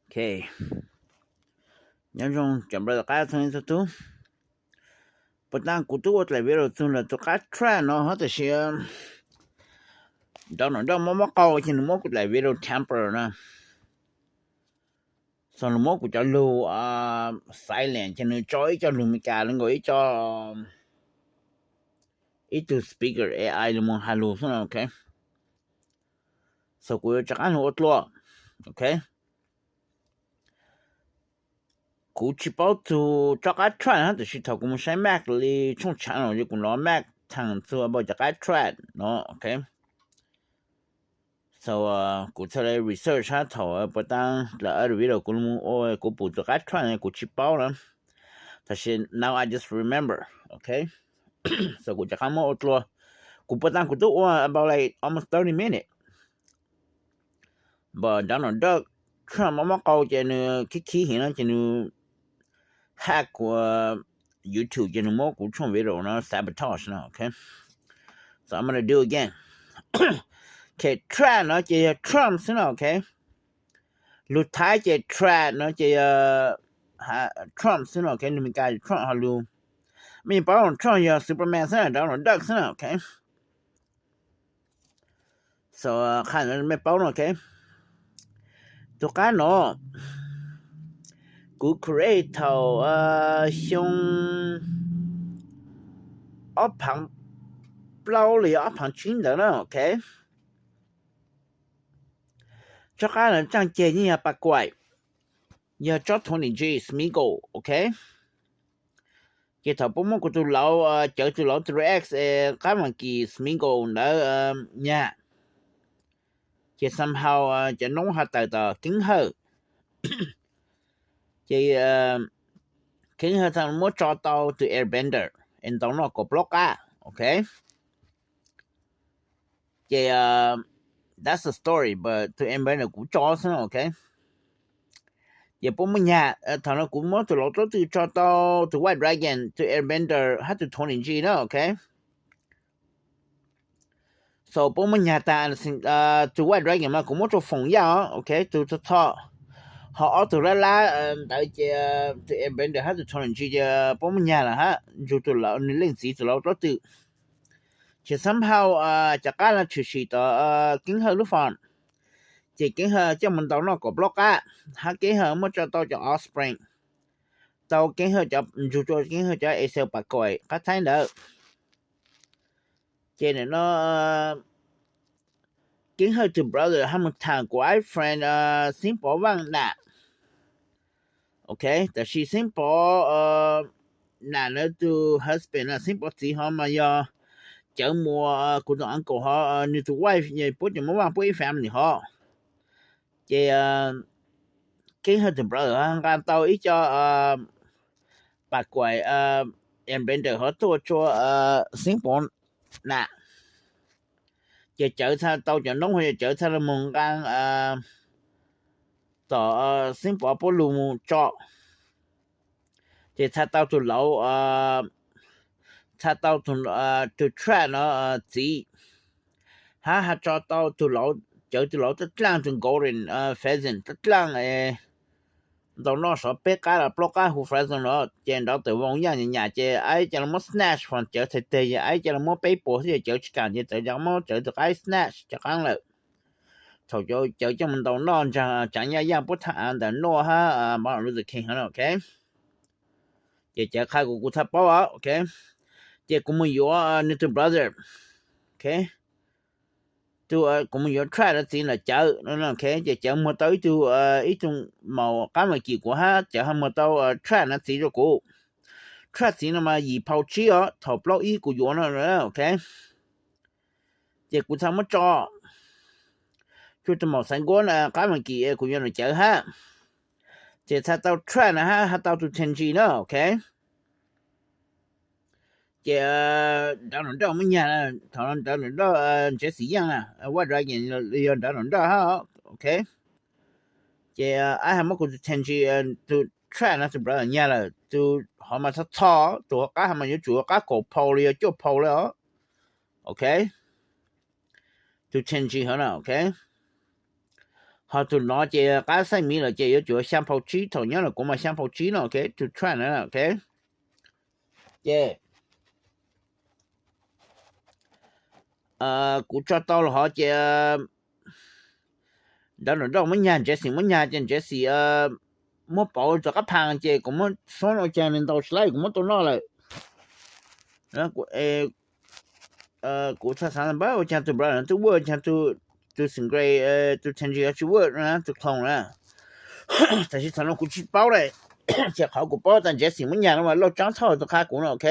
Ok, nyob zoo cov brother qab txhua leej txhua tug. Puas tas kuv twb ua dlaim video txug ntawm tus qab Trump no hab, tab sis Donald Trump mob mob qau ces nws muab kuv dlaim video tamper na. Xo nws muab kuv cov lug silent ces nws tso ib co lug Meskas li nkaus ib co, ib tug speaker A I li moog has lug xwb na, ok. Xo kuv yuav rov qab lug ua dlua, ok. Kuv tsis paub txug rov qab Trump hab, tab sis thaum kuv moog saib Mac li tshooj tshav no ces kuv nov Mac thaam txug npaum cov qab Trump no, ok. So kuv txhaj le research hab thaum puas tas dlaim video kuv moog ua kuv pum tus qab Trump kuv tsis paub na. Tab sis now I just remember, ok. So kuv rov qab muab ua dlua. Kuv puas tas kuv twb ua about like almost thirty minutes. But Donald Trump mob mob qau ces nws khib khib heev no ces nws hack kuv YouTube ces nws muab kuv tshooj video no sabotage no, ok. So I'm gonna do again. Ok, Trump no ces yog Trump xwb no, ok. Lug Thaib ces Trump no ces yog Trump xwb no, ok. Lug Meskas Trump, ho lug mej paub Trump yog Superman xwb na, Donald Duck xwb na, ok. So qha mej paub no, ok. Tus qab no kuv create thaum xyoo ob phaav plaub los yog ob phaav tsib ntawd na, ok. Tsob qab no tsaaj ceg yeej yog Pas Kuam, yog tsob twenty G Smiggle, ok. Ces thaum puab muab kuv tus lauv, cawv tus lauv three X es qab mas kis Smiggle ntawd nyag, ces somehow cov noob ho tawm tom Keeb Hawj. Ces Keeb Hawj txhaj muab tso tau tus Airbender es ntaus noj kaum plaub qab, ok. Ces that's the story, but tus Airbender kuv tso xwb, ok. Ces puab muab nyag, thaum no kuv muab tus lauv tlob twg tso tau tus White Dragon, tus Airbender hab tus twenty G na, ok. So puab muab nyag tas, tus White Dragon mas kuv muab rua Foom Yaj os, ok, tus txho txho. Ho ob tug lab lab ntawd ces tus Airbender hab tus twenty G ces puab muab nyag lawm hab, ntsug tus lauv, nws leej txiv tus lauv tlob twg. Ces somehow cov qab no tshwm sim tom Keeb Hawj lub phone. Ces Keeb Hawj coj mus ntaus noj kaum plaub qab, hab Keeb Hawj muab tso tau cov offspring, tau Keeb Hawj cov, ntsug rua Keeb Hawj cov Excel Pas Kuam qab Thaib ntawd. Ces nim no Keeb Hawj tus brother hab mus tham kuv ib friend Xeeb Pov Vaaj nam. Ok, tab sis Xeeb Pov nam nws tus husband na, Xeeb Pov txiv ho mas yog Cawv Muas, kuv tus uncle ho, nws tus wife yog puab cov Moob Vaaj puab ib family ho. Ces Keeb Hawj tus brother nqa tau ib co Pas Kuam Airbender ho tuaj tsua Xeeb Pov nam. Ces Cawv txhaj tau cov noob ho, Cawv txhaj le moog nqaa tom Xeeb Pov puab lug mus tso. Ces txhaj tau tus lauv, txhaj tau tus Trump no txiv, hab has tso tau tus lauv, Cawv tus lauv taj dlaaj tus golden pheasant taj dlaaj ntaus noj sov peb qab los plaub qab hu Fresno no. Ces nrov tawm voo yaj nyam nyam ces aib ca le muab snatch, Cawv txhais teg ces aib ca le muab peb puas xwb ces Cawv tsis kaam ces txawm ca muab Cawv tus qaib snatch cov qaab lawm. Thaum Cawv coj mus ntaus noj ntsaag tsaav yaj yaj puab tham ntawm Noah hab Martin Luther King no, ok. Ces Cawv qha kuv, kuv txhaj paub os, ok. Ces kuv mus yuav nws tus brother, ok. Kuv mus yuav Trump no txiv ntawm Cawv, ces Cawv muag tau ib tug, ib tug maum qaab mas kis kuv hab Cawv ho muag tau Trump no txiv rua kuv. Trump txiv no mas yim phau tsib os, thaum plaub ib kuv yuav no, ok. Ces kuv txhaj muab tso tsua tus maum xaiv nkuab qaab mas kis kuv yuav ntawm Cawv hab. Ces txhaj tau Trump na hab has tau tus Tenji na, ok. Ces Donald Trump muab nyag, thaum Donald Trump ntshaw xim yaaj na, White Dragon yog Donald Trump hab, ok. Ces aib has muab kuv tus Tenji, tus Trump no tus brother nyag lawm, tus hov mas txho txho, tus hov qab has mas yuav tsum hov qab kaum phau los yog cuaj phau le os, ok. Tus Tenji hov na, ok. Ho tus no ces qab xaij miv lawm ces yuav tsum xyaa phaus tsib, thaum nyob ntawm kuv mas xyaa phaus tsib no, ok, tus Trump na, ok. Ces kuv tso tau los hov ces Donald Trump muab nyag, Jesse muab nyag ces Jesse muab pauv rov qab pha ces kuv muab xub ua caag nws ntaus tsis laib kuv muab tau noj lawm. Kuv txhaj xaav npab ua caag tus brother twb work, ua caag tus Singray, tus Tenji tsis work na, tus clone na. Tab sis thaum no kuv tsis paub lawm, ces qhov kuv paub tas Jesse muab nyag no mas Lauj Tsaab Thoj tus qha kuv no, ok.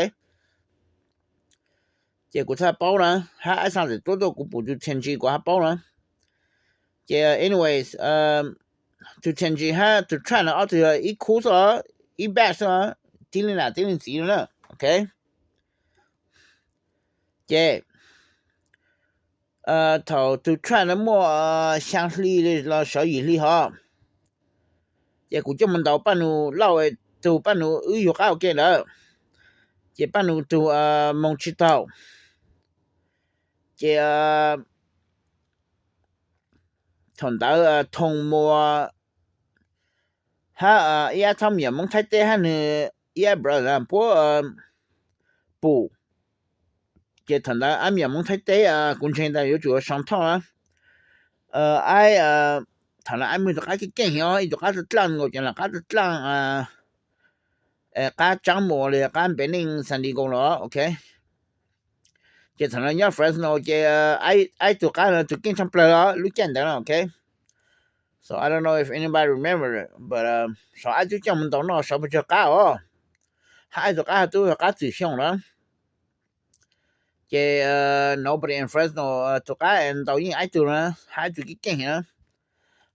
Ces kuv txhaj paub na, hab ib xaam tawm tuab tuaj kuv pum tus Tenji kuv hab paub na. Ces anyways, tus Tenji hab tus Trump no ob tug ib khub xwb, ib batch xwb, tib leeg nam tib leeg txiv no na, ok. Ces thaum tus Trump no muaj xyaa hli los sawv yim hli hov, ces kuv coj mus ntaus Paj Nus Lauj tug, Paj Nus wb yug qab ua ke ntawd, ces Paj Nus tug moog tsis taug. Ces thaum ntawd Thoo Muas hab ib yam thaub me nyuam Moob Thaib teb hab nwg ib yam brother puab pum. Ces thaum ntawd ab me nyuam Moob Thaib teb, kuv ntseeg tas yuav tsum ua Soo Thoj na. Aib, thaum no aib muaj ib tug qab keej keej heev, ib tug qab dlaaj dlaaj nkaus cov lam qab dlaaj dlaaj, qab Tsaab Muas los yog qab Npev Neej San Diego los, ok. Ces thaum no nyob Fresno ces aib tug qab no tus keej tshaj plawg los lub caij ntawd no, ok. So I don't know if anybody remember, but sov aib tub coj mus ntaus noj sov puas tsawg qab os. Hab aib tug qab tub yog qab txwm xyoo na. Ces nobody in Fresno, tus qab ntaus yeej aib tug na, hab aib tug keej keej na.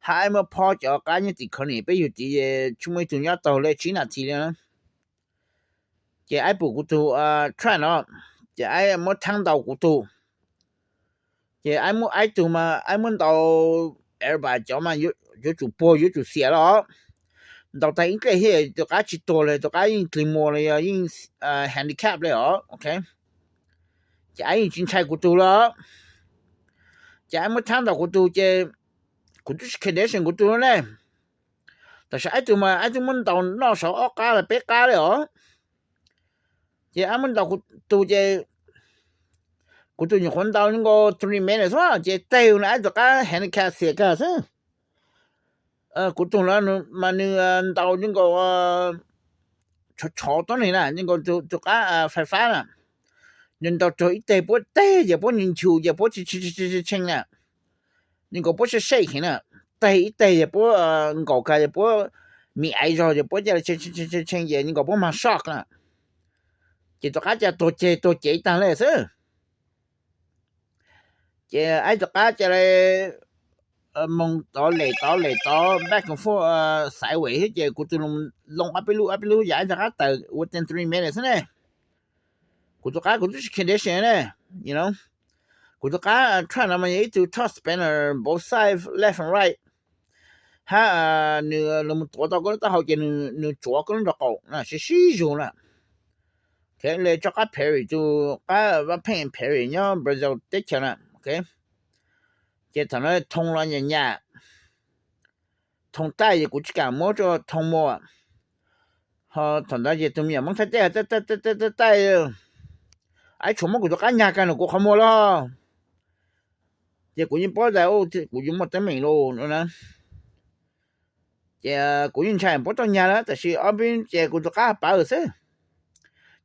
Hab aib muab phob cov qab nyob tim Kearney peb yug tid, tsis muaj ib tug nyob taug le tsib nas this li na. Ces aib pum kuv tug Trump no, ces aib muab thaab ntaus kuv tug. Ces aib muab aib tug mas aib muab ntaus everybody cov mas yuav tsum puag yuav tsum xiam los. Ntaus tag ib nqes thiab tus qab tsis tuag li, tus qab yeej dlig muag li, yeej handicap li os, ok. Ces aib yeej tsis ntshai kuv tug lawm. Ces aib muab thaab ntaus kuv tug ces kuv twb tsis condition kuv tug ne. Tab sis aib tug mas aib twb muab ntaus noj saum ob qab los peb qab li os. Ces aib muab ntaus kuv tug ces kuv tug nyuam qhuav ntaus nkaus three minutes xwb ces teg na, aib tus qab handicap xiam kag xwb. Kuv tug no mas nws ntaus nkaus tshov tshov tuab neeg na, nkaus tus qab fais fab na. Nws ntaus raug ib teg puab teg ces puab nchus ces puab tshee na. Nkaus puab sab seb heev na, teg ib teg ces puab nkaus kag ces puab me aiv zog ces puab ca le tshee ces nkaus puab mag shock na. Ces tus qab ca tuag ceg tuag cev taag le xwb. Ces aib tus qab ca le moog tod lem tod lem tod back and forth sideways thiab ces kuv tug loo ob peb lub ob peb lub yam aib tus qab tawm within three minutes xwb ne. Kuv tus qab kuv twb tsis condition ne, you know. Kuv tus qab Trump no mas yog ib tug top spinner both side left and right. Hab nws los tuav tau koj lub taub hau ces nws tsuav koj lub nraub qaum sib sib zug na. Le tso qab Perry tus qab vaj pheej Perry nyob Brazil teb chaws na. Ces thaum no Thoo los nyam nyam, Thoo taij ces kuv tsis kam muab rau Thoo mus. Ho thaum ntawd ces tus me nyuam Moob Thaib teb taij taij, aib tshuav muab kuv tus qab nyag kag nram kuv qhov muag lawm. Ces kuv yeej paub tas kuv yuav muaj teeb meem lawm no na. Ces kuv yeej ntshai puab tau nyag lawm tab sis ob peb ces kuv tus qab pawv xwb.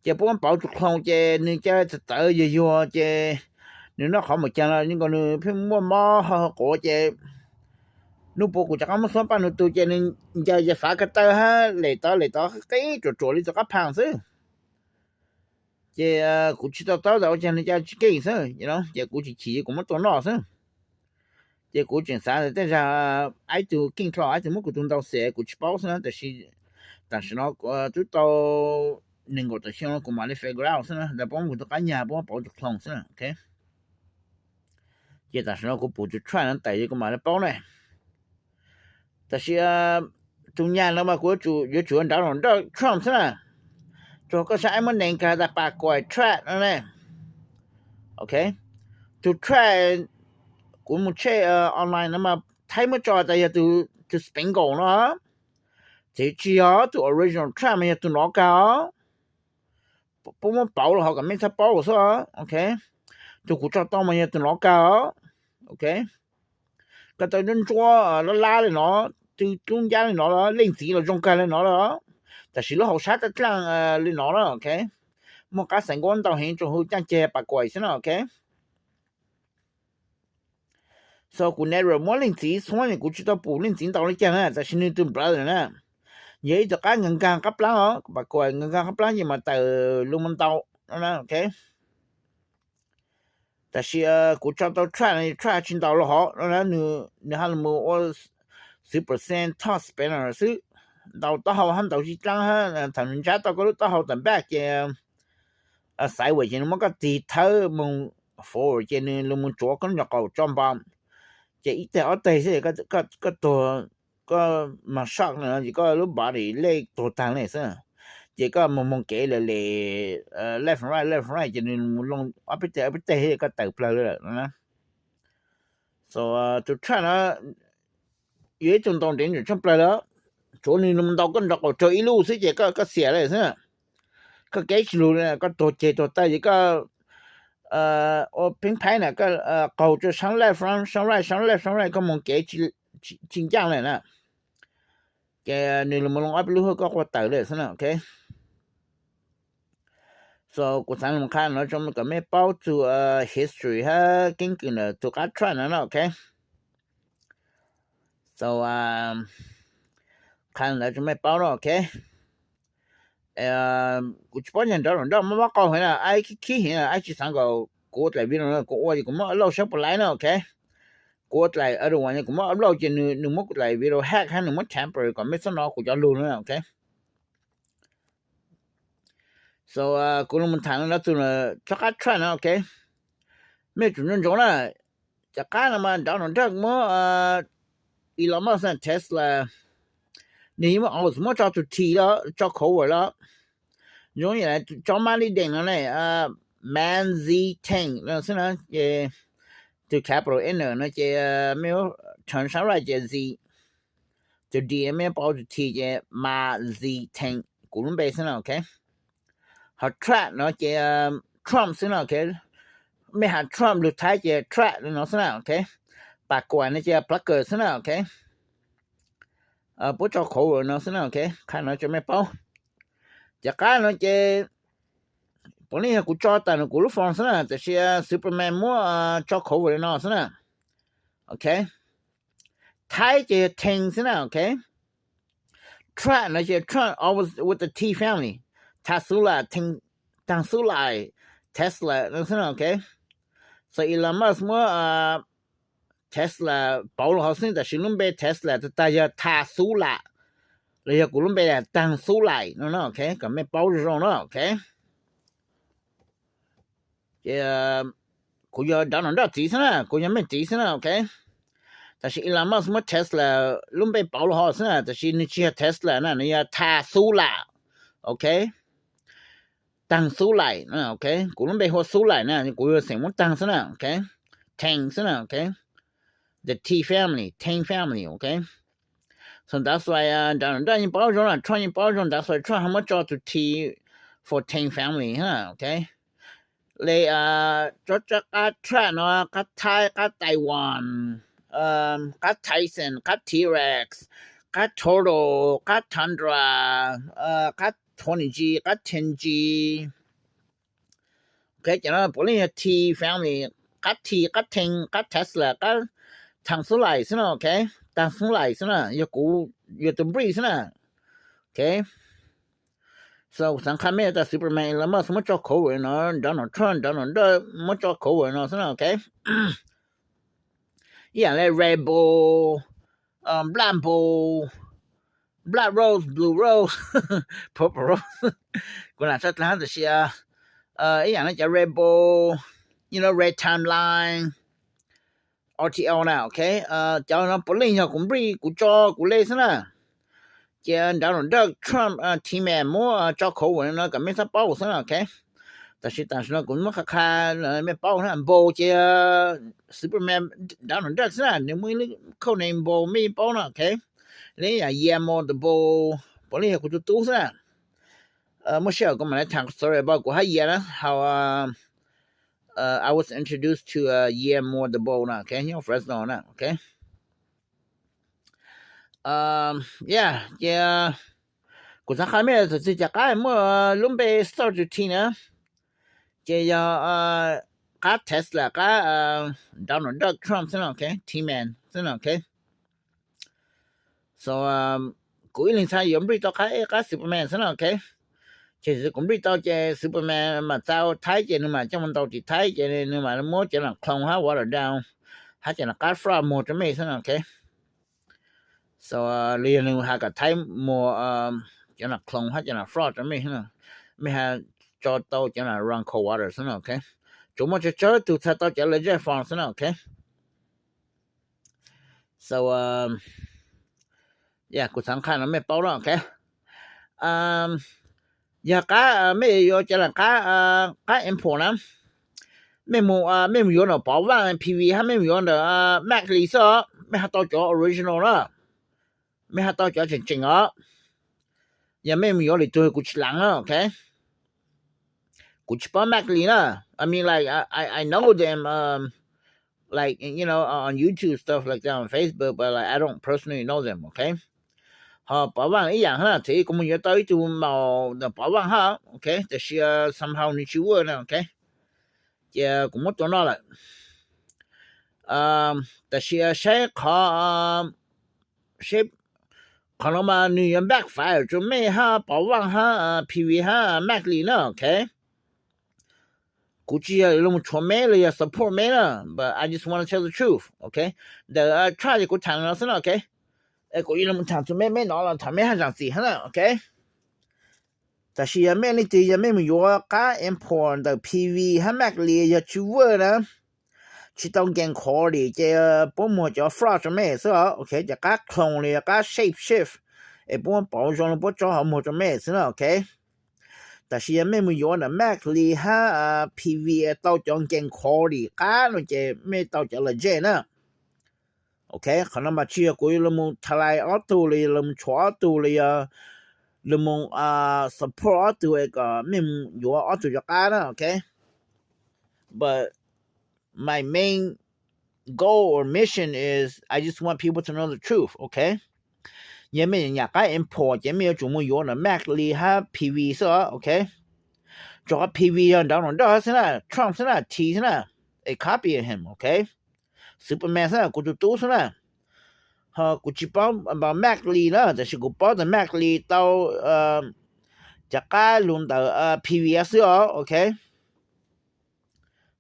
Ces puab pauv tus clone ces nws ca txawv txawv yuag yuag ces nws noj qhov mus caag los nkaus nws pheej muaj mob ho quav ces nub puav kuv rov qab muab xuab paj nus tus ces nws ncaws ces fav ko taw hab lem tod lem tod qib ruam ruam li tus qab phaag xwb. Ces kuv tsis to taub tas ua caag nws ca tsis keej xwb, ces kuv tsis chim kuv muab tua noj xwb. Ces kuv tseem xav tas tej zag aib tug keej dlhau aib tug muab kuv tug ntaus xwb kuv tsis paub xwb na, tab sis tam sim no twb tau nees nkaum tawm xyoo kuv mam li figure out xwb na, tas puab muab kuv tus qab nyag puab pauv tus clone xwb na, ok. Ces tam sim no kuv pum tus Trump no tawm kuv mam li paub ne. Tab sis tus nyag no mas kuv yuav tsum nrauv los nrauj Trump xwb na. Tsuas koj saib aib muab nees kag tas pas kuam Trump no ne. Ok, tus Trump kuv mus check online no mas Thaib muab tso tas yog tus Spangle no, tsis yog, tus original Trump mas yog tus no kag os. Puab muab pauv los ho kom mej txhob paub xwb. Ok, tus kuv tso tau mas yog tus no kag os. Ok, koj tau ntsuab ntsuab lab lab li no, tw dlub ncab li no, leej txiv los zoo kag li no lawm, tab sis lub hauv sab taj dlaaj li no na. Ok, muaj qab xaiv nkuab ntau heev tsoom hu caaj ceg pas kuam xwb na. Ok, so kuv never muab leej txiv xuab, kuv tsis tau pum leej txiv ntau li cas na, tab sis nws tus brother na, yog ib tug qab nkaag nkaag qab plaab os, pas kuam nkaag nkaag qab plaab ces mas tawm lug mus ntau no na. Ok, tab sis kuv tso tau Trump no, Trump tsis ntaus los hov no, nws hab los mus ua xwv percent top spender xwb, ntaus taub hau hab ntaus tsib dlaab hab, thaum nws ntsab tau koj lub taub hau tam back ces sideways ces nws muab koj tig thawb mus forward ces nws los mus tsuav koj lub nyuam qaum tso npo, ces ib teg ob teg xwb koj tuag, koj mas shock na, ces koj lub body lej tuag taag le xwb, ces koj moog moog kev le le left and right, left and right ces nws loo ob peb teg ob peb teg koj tawm plawg lawm na. So tus Trump no yog ib tug ntaus ntev ntawm tshaaj plawg lawm, tsuav nws ntaus koj nrov qaum raug ib lub xwb ces koj xiam lawm xwb. Koj kev tsis lug, koj tuag ceg tuag taw ces koj ua pheeb phaib na, koj qaug rua sab left, sab right, sab left, sab right, koj moog kev tsis ncaaj lawm na. Ces nws los loo ob peb lub hwj koj quaj tawm lawm xwb na. Ok, so kuv xaav los qha no kom mej paub txug history hab keeb kwm ntawm tus qab Trump no na. Ok, so qha ntawd rua mej paub na. Ok, kuv tsis paub nyag nrov nrov mob mob qau heev na, ab khib khib heev na, ab tsis xaav kom kuv ua dlaim video no, kuv ua ces kuv muab upload saib puas laib na. Ok, kuv ua dlaim other one kuv muab upload ces nws muab kuv dlaim video hack hab nws muab tamper kom mej txhob nov kuv cov lug na. Ok, so kuv los tham no rua tug txhob qab Trump no. Ok, mej tsum ntsoov ntsoov na, cov qab no mas Donald Trump muab Elon Musk Tesla, nwg yeej muab, muab tso tug T, tso cover los, zoo li tsob mab li deem no ne, Manzi Tank no xwb na. Ces tug capital N no ces mej turn sab right ces Z, tug D mej pauv tug T ces Mazi Tank, kuv lub npe xwb na. Ok, ho Trump no ces Trump xwb na. Ok, mej has Trump lug Thaib ces Trump no xwb na. Ok, pas kuam no ces Plucker xwb na. Ok, puab tso cover no xwb na. Ok, qha no rua mej paub. Cov qab no ces puav leej yog kuv tso tas nws kuv lub phone xwb na, tab sis Superman muab tso cover li no xwb na. Ok, Thaib ces yog Tank xwb na. Ok, Trump no ces Trump always with the T family, Tesla, Tank, Tesla, Tesla xwb na. Ok, so Elon Musk muab Tesla pauv los hov xwb, tab sis lub npe Tesla tag tag yog Tag Xub Lam, los yog kuv lub npe Taag Xub Laim no na. Ok, kom mej paub zoo zoo na. Ok, ces kuv yog Donald Trump txiv xwb na, kuv yog mej txiv xwb na. Ok, tab sis Elon Musk muab Tesla lub npe pauv los hov xwb na, tab sis nws tsis yog Tesla na, nws yog Tag Xub Lam. Ok, Taag Xub Laim. Ok, kuv lub npe hu ua Xub Laim na, kuv yuav xeem muab Taag xwb na. Ok, Tank xwb na. Ok, the T family, Tank family. Ok, so that's why Donald Trump yeej paub zoo na, Trump yeej paub zoo, that's why Trump ho muab tso tus T for Tank family. Ok, le tsob tsob qab Trump no, qab Thaib, qab Taiwan, qab Tyson, qab T-Rex, qab Turtle, qab Tundra, qab twenty G, qab ten G. Ok, cov no puav leej yog T family, qab T, qab Tank, qab Tesla, qab Taag Xub Laim xwb na. Ok, Taag Xub Laim xwb na, yog kuv, yog tus breed xwb na. Ok, so kuv xaav qha mej tas Superman, Elon Musk muab tso cover no, Donald Trump, Donald Trump muab tso cover no xwb na. Ok, ib yaam le Red Bull, Black Bull, Black Rose, Blue Rose, Purple Rose, kuv lam tshaj dlaag tab sis ib yaam le cov Red Bull, you know, Red Timeline, R T L na. Ok, cov no puav leej yog kuv breed, kuv tso kuv le xwb na. Ces Donald Trump team muab tso cover no kom mej txhob paub xwb na. Ok, Tam sim tam sim no kuv muab qha qha mej paub na, Bolt ces Superman Donald Duck xwb na, nws muaj ib lub code name Bolt mej paub no, ok. Li yam Year More the Bold, puav leej yog kuv tus tub xwb na. Muaj sij hawm kuv mam li tham story about kuv hab Year na, how I was introduced to Year More the Bold na, ok, nyob Fresno na, ok. Yeah, ces kuv xav qha mej txog txij cov qab muaj lub npe Start to T na, ces yog qab Tesla, qab Donald Duck Trump xwb no, ok, T-Man xwb no, ok. So kuv ib leeg xav yuav nplij tau qab, qab Superman xwb no, ok. Ces kuv nplij tau ces Superman mam txaus Thaib ces nws mam coj mus ntaus tim Thaib ces nws mam muab cov nam clone hab water down hab cov nam qab fraud muag rau mej xwb no, ok. So li yog nws has kom Thaib muag cov nam clone hab cov nam fraud rau mej, mej has tso tau cov nam run cold water xwb no, ok. Tsuas muaj tsawg tsawg tug txhais tau cov legit form xwb no, ok. So kuv xav qha no mej paub na, ok. Yog qab mej yuav cov qab, qab import na, mej mus, mej mus yuav ntawm Pov Vaj P V hab mej mus yuav ntawm Mac Lee xwb os, mej ho tau cov original na, mej ho tau cov tseem tseem os. Yog mej mus yuav lwm tug kuv tsis lees na, ok. Kuv tsis paub Mac Lee na. I mean, like, I, I know them, like, you know, on YouTube, stuff like that, on Facebook, but like I don't personally know them, ok. Ho Pov Vaj ib yam hab, thaum kuv mus yuav tau ib tug maum ntawm Pov Vaj hab, ok, tab sis somehow nws tsis work na, ok. Ces kuv muab tua noj lawm. Tab sis saib qhov, saib qhov no mas nws yuav backfire rau mej hab Pov Vaj hab P V hab Mac Lee na, ok. Kuv tsis yog los tshuav mej los yog support mej na, but I just want to tell the truth, ok. Ntawm try ces kuv tham no xwb na, ok. Kuv yuav los tham rau mej, mej hnov los tham mej haj zaam txim hab na, ok. Tab sis yog mej leej twg yog mej mus yuav qab import ntawm P V hab Mac Lee yog tsis work na, tsis tau nkees quality ces puab muag cov fraud rau mej xwb os, ok. Cov qab clone li qab shape shift es puab pauv zoo li puab tso hov muag rau mej xwb na, ok. Tab sis yog mej mus yuav ntawm Mac Lee hab P V tau cov nkees quality qab no ces mej tau cov legit na. Ok, qhov no mas tsis yog kuv yuav los thalais ob tug los yog los tshuav ob tug los yog los support ob tug kom mej yuav ob tug cov qab na, ok. But my main goal or mission is I just want people to know the truth, ok. Yog mej nyam qab import ces mej yuav tsum mus yuav ntawm Mac Lee hab P V xwb os, ok. Rau qhov P V yog Donald Duck xwb na, Trump xwb na, T xwb na, a copy of him, ok. Superman xwb na, kuv tus tub xwb na. Ho kuv tsis paub npaum Mac Lee na, tab sis kuv paub tias Mac Lee tau cov qab lug ntawm P V xwb os, ok.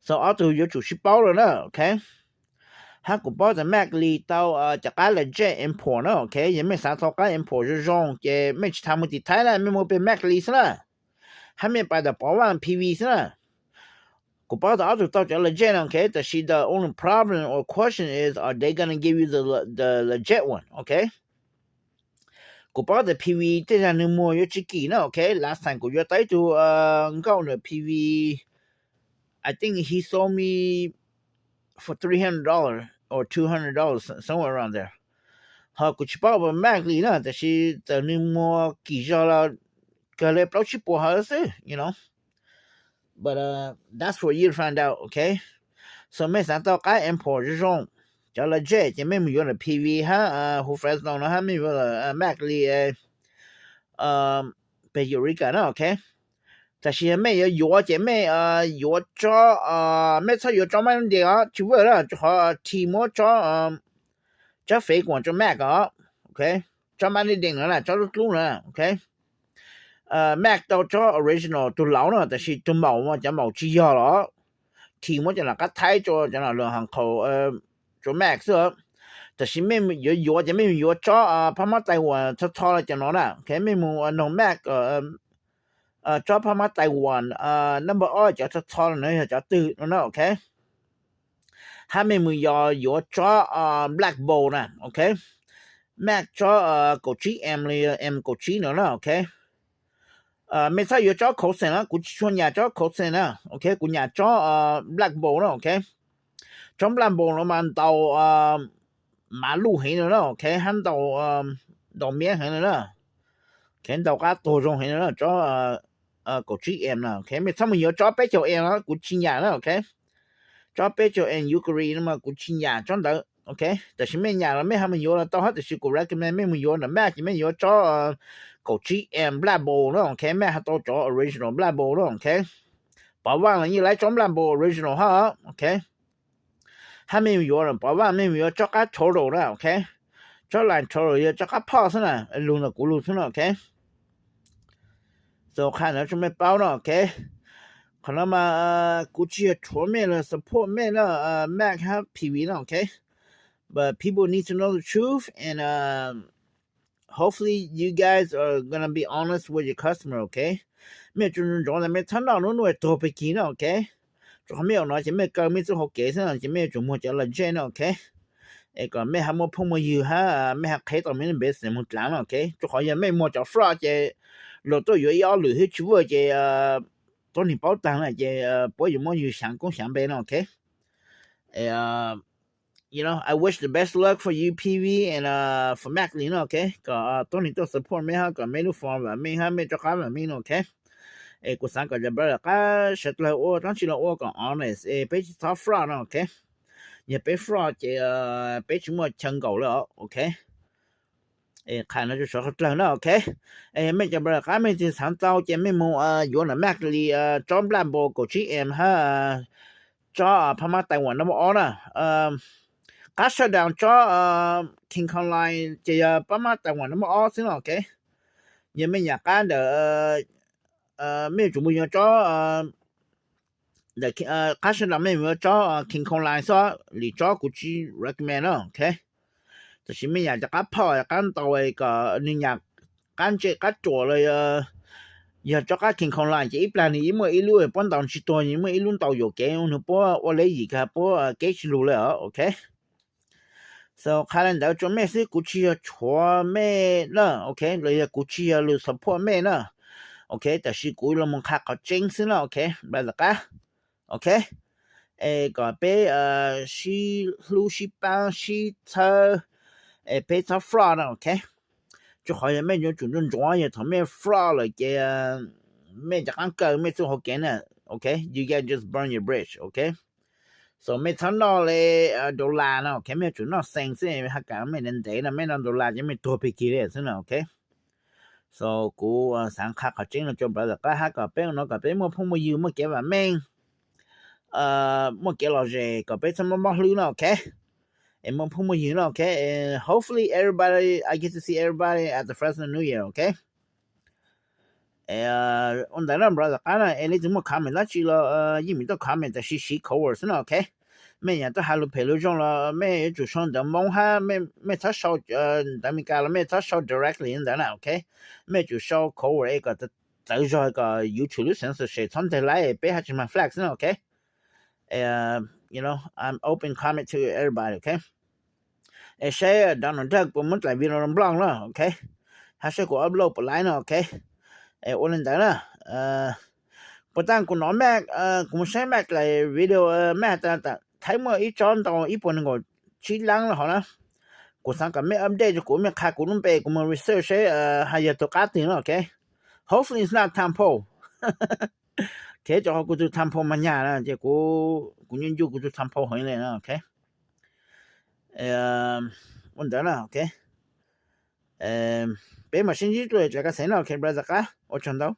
So ob tug yuav tsum sib paub lawm na, ok. Hab kuv paub tias Mac Lee tau cov qab legit import na, ok. Yog mej xav tau qab import zoo zoo ces mej tsis tas mus tim Thaib na, mej mus pem Mac Lee xwb na, hab mej pais ntawm Pov Vaj P V xwb na. Kuv paub tias ob tug tau cov legit na, ok, tab sis the only problem or question is, are they gonna give you the, the legit one, ok. Kuv paub tias P V tej zag nws muag yuav tsis kim na, ok. Last time kuv yuav tau ib tug nkauj ntawm P V, I think he sold me for three hundred dollars or two hundred dollars, somewhere around there. Ho kuv tsis paub Mac Lee na, tab sis txawm nws muag kim zog los kawg li plaub tsib puas hov xwb, you know. But that's for you to find out, ok. So mej xav tau qab import zoo zoo, cov legit ces mej mus yuav ntawm P V hab hu Fresno no, hab mej yuav ntawm Mac Lee pem Eureka na, ok. Tab sis yog mej yuav yuav ces mej yuav tsob, mej txhob yuav tsob mab ntees os, tsis work na, rau qhov T muab tsob, tsob fake one rau Mac os, ok. Tsob mab ntees no na, tsob dlub dlub no, ok. Mac tau tsob original tus laus na, tab sis tus maum mas cov maum tsis yog los. T muab cov no qab thaib rau cov no lug has qhaus rau Mac xwb. Tab sis mej yuav yuav ces mej yuav tsob phab mab Taiwan txho txho li cov no na, ok. Mej mus noog Mac tsob phab mab Taiwan number ob cov txho txho no yog cov twg no na, ok. Hab mej mus yog yuav tsob Black Bolt na, ok. Mac tsob kaum tsib M li, M kaum tsib no na, ok. Mej txhob yuav tsob Kosen na, kuv tsis tshua nyam tsob Kosen na, ok, kuv nyam tsob Black Bolt na, ok. Tsob Black Bolt no mas ntaus mav luj heev no na, ok, hab ntaus, ntaus miab heev no na, ok, ntaus qab tuag zoo heev no na, tsob kaum tsib amp na, ok. Mej txhob mus yuav tsob peb caug amp na, kuv tsis nyam na, ok. Tsob peb caug amp Yukari no mas kuv tsis nyam tsob ntawd, ok. Tam sis mej nyam los mej ho mus yuav los tau hab, tam sis kuv recommend mej mus yuav ntawm Mac ces mej yuav tsob kaum tsib amp Black Bolt na, ok, mej ho tau cov original Black Bolt na, ok. Pov Vaj los yeej laib tsob Black Bolt original hab, ok. Hab mej mus yuav Pov Vaj mej mus yuav tsob qab Total na, ok. Tsob line Total yog tsob qab phoj xwb na, lug ntawm kuv lug xwb na, ok. So qha ntawd rua mej paub no, ok. Qhov no mas kuv tsis yog rhuav mej los support mej na, Mac hab P V no, ok. But people need to know the truth and hopefully you guys are gonna be honest with your customer, ok. Mej yuav tsum ntsoov tas mej txhob noj nub nuj tuag pag kig na, ok. Rua qhov mej ua no ces mej kaw mej txuj hauv kev xwb no ces mej yuav tsum muag cov legit na, ok. Es kom mej ho muaj phooj muaj ywg hab mej ho qhev tau mej business moog dlaav na, ok. Rua qhov yog mej muag cov fraud ces luag tuaj yuav ib ob lwm hwb tsis vuaj ces tuab neeg paub taag na ces puab yuav muab yug xyaav koob xyaav npe no, ok. You know, I wish the best luck for you, P V, and for Mac li no, ok. Kom tuab neeg tuaj support mej hab kom mej lub form vam meej hab mej rov qab vam meej no, ok. Es kuv xaav kom cov brother qab sawv dlawg ua dlaab tsi los ua kom honest es peb tsis txhob fraud no, ok. Yog peb fraud ces peb tsis muaj chaw nkaum lawm, ok. Qha no rua sawv dlawg na, ok. Es mej cov brother qab mej tsis xaav tau ces mej moog yuav ntawm Mac li tsob Black Bolt kaum tsib amp hab tsob pab mab Taiwan number ob na. Qab shutdown tsob King Kong line ces yog pab mab Taiwan number ob xwb no, ok. Yog mej nyam qab ntawm, mej yuav tsum mus yuav tsob, qab shutdown mej mus yuav tsob King Kong line xwb, lwm tsob kuv tsis recommend na, ok. Tam sis mej nyam cov qab phoj qab ntaus kom nwg nyam qab ntse qab ruam los yog tsob qab King Kong line ces ib plag nwg yeej muaj ib lub puab ntaus tsis tuag, muaj ib lub ntaus yuam kev nwg puab ua le yim kag puab kev tsis lug le, ok. So qha le ntawd rua mej xwb, kuv tsis yog rhuav mej na, ok, los yog kuv tsis yog lug support mej na, ok. Tam sis kuv los mus qha qhov tseeb xwb na, ok, brother qab, ok. Es kom peb sib hlub sib paab sib txhawb, es peb txhob fraud na, ok. Rua qhov yog mej yuav tsum ntsuag ntsuav, yog thaum mej fraud lawm ces mej rov qaab kaw mej txuj hauv kev na, ok. You guys just burn your bridge, ok. So mej txhob noj le dollar no, ok, mej yuav tsum noj xee xwb, hab kam mej ntev ntev no mej noj dollar ces mej tuag pig kig li xwb no, ok. So kuv xaav qha qhov tseeb no rua brother qab hab kom peb ua no kom peb muaj phooj muaj ywg muaj kev vam meej, muaj kev lom zem kom peb txhob mob mob hlwb no, ok. Es muaj phooj muaj ywg no, ok. Hopefully everybody, I get to see everybody at the Fresno New Year, ok. Ua ntawd na brother qab na, es leej twg muaj comment dlaab tsi los yeej meem tuaj comment, tab sis siv code word xwb no, ok. Mej nyam tuaj has lug phem lug zoo los mej yuav tsum sau ntawv Moob hab mej txhob sau ntawv Amelikas los mej txhob sau directly ntawd na, ok. Mej yuav tsum sau code word es kom txawv zog kom YouTube lub censorship txhob nteg laib peb hab tsis mag flag xwb no, ok. You know, I'm open comment to everybody, ok. Es saib Donald Trump puas muab dlaim video los nplooj na, ok. Hab saib kuv upload puas laib no, ok. Es ua le ntawd na. Puas tas kuv nov mej, kuv mus saib mej dlaim video, mej has tas Thaib muaj ib tsob ntau ib puas nees nkaum tsib lab los hov na. Kuv xaav kom mej update rua kuv, mej qha kuv lub npe kuv mus research saib has yog tug qab twg no, ok. Hopefully it's not Tom Pool. Ok, rua qhov kuv tug Tom Pool mas nyag na ces kuv, kuv ncu ncu kuv tug Tom Pool heev le no, ok. Ua ntawd na, ok. Peb mam sib ntsib dlua dlaim kas xeev no, ok brother qab, ua tsaug ntau.